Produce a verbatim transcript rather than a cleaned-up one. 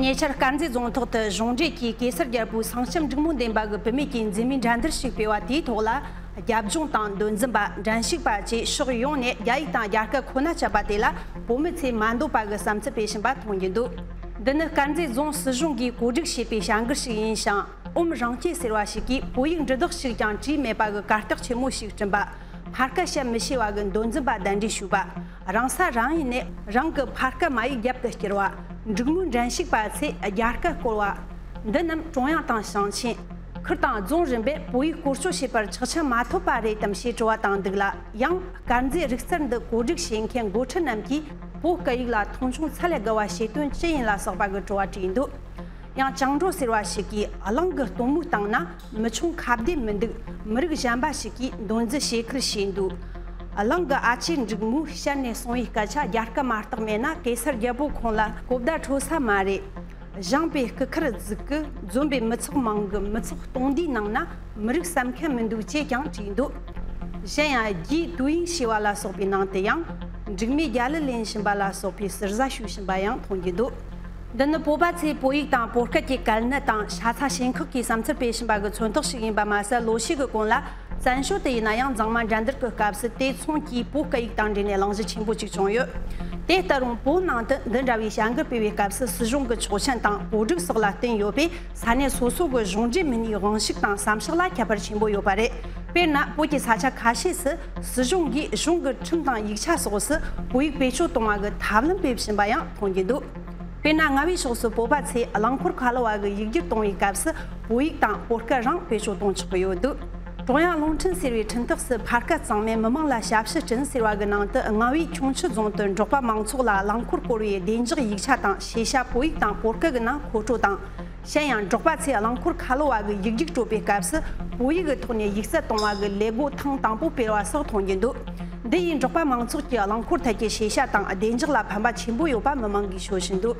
ཉེ་ཆར་དཀར་མཛེས་རྫོང་ཐོག་ཏུ་གཞུང་འབྲེལ་གྱིས་གེ་སར་རྒྱལ་པོའི་གསང་ཆེན་འབྲུག་མོ་འདེམས་པ་གི་བུད་མེད་ཀྱི་མཛེས་མའི་འགྲན་བསྡུར་ཞིག་སྤེལ་བ་དེའི་ཐོག་ལ། རྒྱབ་ལྗོངས་དང་འདུ་འཛོམས་པ། འགྲན་ཞུགས་པ་བཅས་ཕྱོགས་ཡོངས་ནས་རྒྱ་ཡིག་དང་རྒྱ་སྐད་ཁོ་ན་སྤྱད་པ་དེ་ལ་བོད་མི་ཚོས་མ་འདོད་པ་གི་བསམ་ཚུལ་སྤེལ་བཞིན་པ་མཐོང་རྒྱུ་འདུག་འདི་ནི་དཀར་མཛེས་རྫོང་སྲིད་གཞུང་གིས་གོ་སྒྲིག་བྱས་པའི་བྱ་འགུལ་ཞིག་ཡིན་ཞིང་། ཨོམ་རང་སྐྱེས་ཟེར་བ་ཞིག་གིས་བོད་ཡིག་འབྲི་དོགས་ཤིག་ཀྱང་བྲིས་མེད་པ་གི་གར་སྟེགས་ཆེན་མོ་ཞིག་བསྐྲུན་པ། ཕར་སྐད་བཤད་མི་ཤེས་པ་གི་འདུ་འཛོམས་པ་གདན་འདྲེན་ཞུས་པ། རང་ས་རང་ཡུལ་ནས་རང་གི་ཕ་སྐད་མ་ཡིག་རྒྱབ་ཏུ་བསྐྱུར་བ། འབྲུག་མོའི་འགྲན་ཞུགས་པ་ཚོས་རྒྱ་སྐད་བཀོལ་བ། འདི་རྣམས་ཀྲུང་དབྱང་དང་ཞིང་ཆེན། ཁུལ་དང་རྫོང་རིམ་པས་བོད་ཡིག་བཀོལ་སྤྱོད་བྱེད་པར་ཆོག་མཆན་མ་ཐོབ་པ་རེད་དམ་ཞེས་དྲི་བ་བཏང་འདུག་ལ། ཡང་དཀར་མཛེས་རིག་རྩལ་འདི་བཀོད་སྒྲིག་བྱེད་མཁན་འགོ་ཁྲིད་རྣམས་ཀྱིས་བོད་སྐད་ཡིག་ལ་མཐོང་ཆུང་ཚད་ལས་བརྒལ་བ་བྱེད་དོན་ཅི་ཡིན་ལ་སོགས་པ་གི་དྲི་བ་དྲིས་འདུག་ཡང་བཅིངས་འགྲོལ་ཟེར་བ་ཞིག་གིས་གླང་གི་སྟོན་མོ་བཏང་ན་མི་ཆུང་ཁ་བདེ་མི་འདུག་མི་རིགས་གཞན་པ་ཞིག་གིས་འདོན་རྩིས་བྱེད་ཁུལ་བྱས་འདུག་གླང་གི་ཨ་ཅེ་འབྲུག་མོས་ཤར་ནས་སོང་བའི་སྐད་ཆ་རྒྱ་སྐད་མ་གཏོགས་མེད་ན་གེ་སར་རྒྱལ་པོ་ཁོང་ལ་གོ་བརྡ་འཕྲོད་ས་མ་རེད། བཞེངས་པའི་སྐུ་མཁར་རྫིག་གི། འཛོམས་པའི་མི་ཚོགས་མང་གི། མི་ཚོགས་སྟོང་འདིའི་ནང་ན་མི་རིགས་སམ་མཁན་མི་འདུག་ཅེས་ཀྱང་དྲིས་འདུག་གཞན་ཡང་རྒྱའི་ཏུའུ་ཡིན་ཞེས་པ་ལ་སོགས་པའི་ནང་དུ་ཡང་འབྲུག་མོས་རྒྱ་གླུ་ལེན་བཞིན་པ་ལ་སོགས་པའི་ཟུར་ཟ་ཞུ་བཞིན་པ་ཡང་མཐོང་རྒྱུ་འདུག་འདི་ནི་བོད་པ་ཚོས་བོད་ཡིག་དང་བོད་སྐད་ཀྱི་གལ་གནད་དང་ཤ་ཚ་ཞེན་ཁོག་གིས་བསམ་ཚུལ་སྤེལ་བཞིན་པ་གི་མཚོན་རྟགས་ཤིག་ཡིན་པ་མ་ཟད། ལོ་ཤས་ཀྱི་གོང་ལ་བཙན་བྱོལ་དུ་ཡིན་ན་ཡང་། མཛངས་མ་འགྲན་བསྡུར་གྱི་སྐབས་སུ་དེ་མཚུངས་ཀྱིས་བོད་སྐད་ཡིག་དང་འབྲེལ་ནས་གླེང་གཞི་ཆེན་པོ་གཅིག་བྱུང་ཡོད། དེ་ལྟ་རུང་བོད་ནང་དུ་འདི་འདྲ་བའི་བྱ་འགུལ་སྤེལ་བའི་སྐབས་སུ་སྲིད་གཞུང་གི་ཆོག་མཆན་དང་གོ་སྒྲིག་སོགས་ལ་བརྟེན་ཡོད་པས། ས་གནས་སོ་སོ་གི་གཞུང་འབྲེལ་མི་སྣའི་དབང་ཤུགས་དང་བསམ་ཤེས་ལ་ཁྱད་པར་ཆེན་པོ་ཡོད་པ་རེད། དཔེར་ན། བོད་ཀྱི་ས་ཆ་ཁ་ཤས་སུ་སྲིད་གཞུང་གིས་གཞུང་གི་ཁྲིམས་དང་ཡིག་ཆ་སོགས་སུ་བོད་ཡིག་བེད་སྤྱོད་གཏོང་བ་གི་ཐབས་ལམ་སྤེལ་བཞིན་པ་ཡང་མཐོང་རྒྱུ་འདུག་དཔེར་ན། རྔ་བའི་ཕྱོགས་སུ་བོད་པ་ཚོས་རླངས་འཁོར་ཁ་ལོ་བ་གི་ཡིག་སྒྱུར་གཏོང་བའི་སྐབས་སུ་བོད་ཡིག་དང་བོད་སྐད་རང་བེད་སྤྱོད་གཏོང་ཆོག་གི་ཡོད་འདུག་ཀྲུང་དབྱང་རླུང་འཕྲིན་ཟེར་བའི་འཕྲིན་ཐག་སུ་ཕར་སྐད་གཙང་མས་མི་མང་ལ་ཞབས་ཞུ་བསྐྲུན་ཟེར་བ་གི་ནང་དུ། རྔ་བའི་ཁྱུང་མཆུ་རྫོང་དུ་འབྲོག་པ་མང་ཚོགས་ལ་རླངས་འཁོར་བསྐོར་བའི་བདེ་འཇགས་ཡིག་ཆ་དང་ཤེས་བྱ་བོད་ཡིག་དང་བོད་སྐད་གི་ནང་མཁོ་སྤྲོད་དང་། གཞན་ཡང་། འབྲོག་པ་ཚོས་རླངས་འཁོར་ཁ་ལོ་བ་གི་ཡིག་རྒྱུགས་སྤྲོད་པའི་སྐབས་སུ་བོད་ཡིག་གི་ཐོག་ནས་ཡིག་རྩལ་གཏོང་བ་གི་ལས་སྒོ་ཐེངས་དང་པོ་སྤེལ་བ་སོགས་མཐོང་རྒྱུ་འདུག་འདི་ཡིས་འབྲོག་པ་མང་ཚོགས་ཀྱི་རླངས་འཁོར་ཐད་ཀྱི་ཤེས་བྱ་དང་བདེ་འཇགས་ལ་ཕན་པ་ཆེན་པོ་ཡོད་པ་མི་མང་གིས་ཤོད་བཞིན་འདུག